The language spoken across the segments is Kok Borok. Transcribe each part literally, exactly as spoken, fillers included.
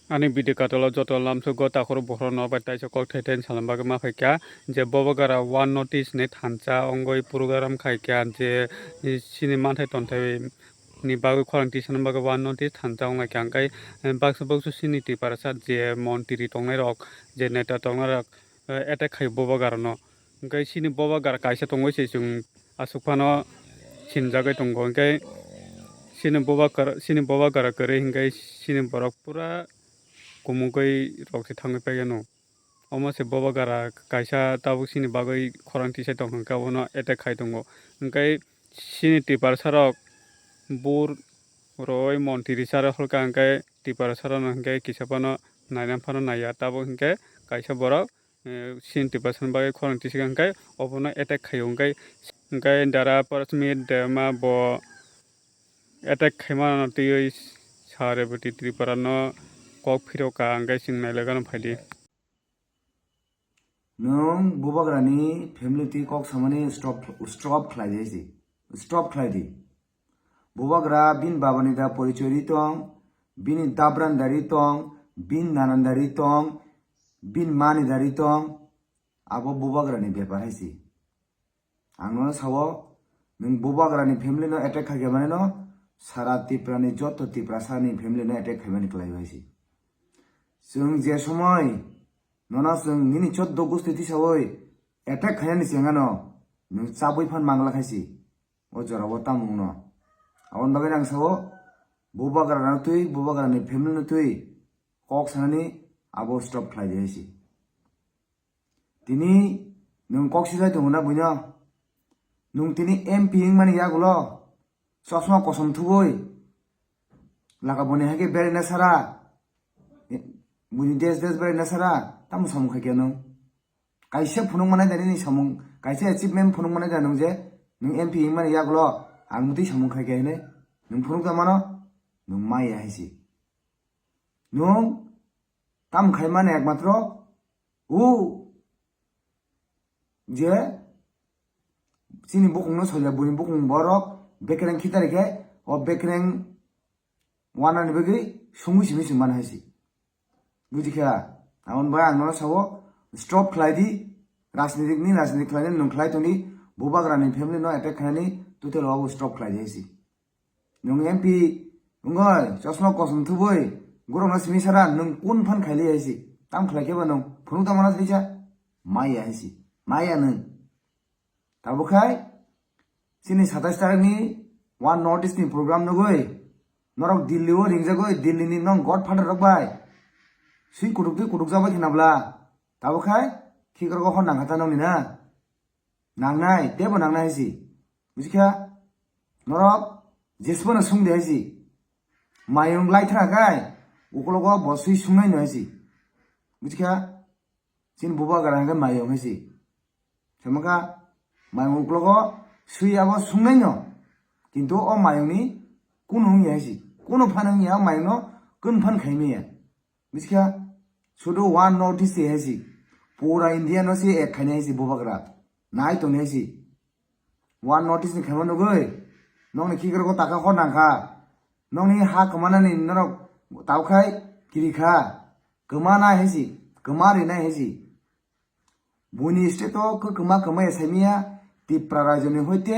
Ani video katalo joto lamsogo takhoro bohrokno bai taisa kok thai thai salna bagwi ma phaikha je Bubagra One North East ni thansa wngwi program khaikha je chini manthai tonthai ni bagwi khorang tisana bagwi One North East thansa wnglaikha hwnkhe baksa baksa chini Tiprasa je montri tongnairok je neta tongnairok attack khai Bubagrano. Hwnkhe chini Bubagra kaisa tongwi se chwng aswk phano sinjagwi tongo. Hwnkhe chini Bubagra, chini Bubagra kwrwi hwnkhe chini borok pura kumugwi rok se thangwi paiyano. Omo se Bubagra kaisa tabuk chini bagwi khorang tisai tong hwnkhe abono attack khai tongo. Hwnkhe chini Tiprasarok bur roi montri sara holka hwnkhe Tiprasarokno hwnkhe kisa phano naina phano naiya. Tabuk hwnkhe kaisa borok eh, chini Tiprasa ni bagwi khorang tisika hwnkhe obono attack khaio hwnkhe, hwnkhe Dara Prasmit Debbarma bo attack khaimano twiwi sa Rebati Tripura no kok phirokha hwnkhe chwng nailaikheno phaidi. Nwng Bubagrani family twi kok samani stop, stop khlai di si. Stop khlai di. Bubagra bini babani da porichoi ri tong, bini dabran da ri tong, bini nanan da ri tong, bini mani da ri tong, abo Bubagrani bepar hai si. Ang nono sao, nwng Bubagrani family no attack khaikhe mani no, sara Tiprani joto Tiprasani family no attack khaimani kwlai hai si. Chwng je somoi nono chwng nini choddo gusti tisawi attack khainani chengano, nwng chabwi phan mangla khai si. O jorao tamo wngno. Aboni bagwi ang sao, Bubagrano twi, Bubagrani family no twi kok sanani abo stop khlai di hai si. Tini nwng kok sijai tongo na buino? Nwng tini M P wngmani yagulo chosma kosom thubui laka boni hai khe beraina sara, buini des des beraina sara, tamo samung khai khe nwng? Kaisa phunuk manai da nini samung, kaisa achievement phunuk manai da nwng je nwng M P wngmani yagulo ang mutwi samung khai khe hinwi nwng phunuk da mano? Nwng maya hai si. Nwng tam khai mani ekmatro o je chini bukung no soya, buini bukung borok bekereng khitari khe o bekereng wanani bagwi sungwi simi simi mani hai si. Buji kha, aboni bagwi ang nono sao, stop khlai di, rajnitik ni rajnitik khlai di, nwng khlai tong di, Bubagrani family no attack khainani total o stop khlai di hai si. Nwng M P wngoi, chosma kosom thubui, gorokno simi sara, nwng kun phan khaili hai si. Tam khlai khe ba nwng phunuk tamo na thaisa? Maya hai si. Maya nwng. Tabuk khai, chini satais tarikni One North East ni program nugui, norok Delhi o ringjagoi, Delhi ni nong godfather rok bai. Sui kutuk twi kutuk jagoi khna bla. Tabuk khai, khikrok o hor nang kha ta nongni na. Nangnai, tebo nangnai hai si. Buji kha? Norok jesbo no sung de hai si. Mayung lai thra khai, ukologo bo sui sungnai no hai si. Buji kha? Chini Bubagra hwnkhe mayung hai si. Samakha mayung ukologo sui abo sungnai no. Kintu o mayung ni kunu wngya hai si. Kunu phan wngya o mayung no kun phan khai maya. Buji kha? Sudu One North East hai si. Pura India no si ek khainai hai si Bubagra. Nai tongni hai si. One North East ni khaima nugui. Nokni khikrok o taka hor nang kha. Nokni ha kwmanani norok tao khai kiri kha. Kwmanai hai si. Kwma rinai hai si. Buini state o kwma kwma ya saimaya Tipra rajyo ni hoite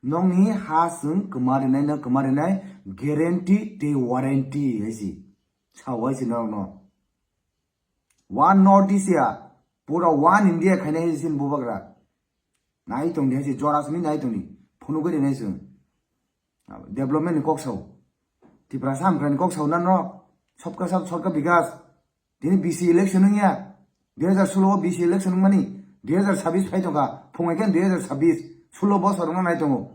nokni ha chwng kwma rinai no kwma rinai guarantee tei warranty hai si. Sao hai si norok no. One North East ya, pura One India khainai hai si chini Bubagra. Nai tong di hai si, jora simi nai tong di. Phunugwi rinai chwng. Development ni kok sao. Tiprasa Hamkrai ni kok sao na norok. Sabka saath, sabka bikas. Tini B C election wngya. Dui hajar solo o B C election wngmani. Dui hajar sabis phai tongkha. Phungai khe dui hajar sabis. Solo bosor wngna nai tongo.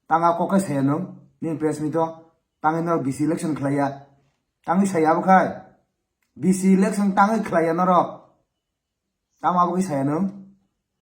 Tanga kok khe saya nwng. Nini press meet o. Tangwi norok B C election khlaiya. Tangwi saya abo khai. B C election tangwi khlaiya norok. Tamo abo khe saya nwng?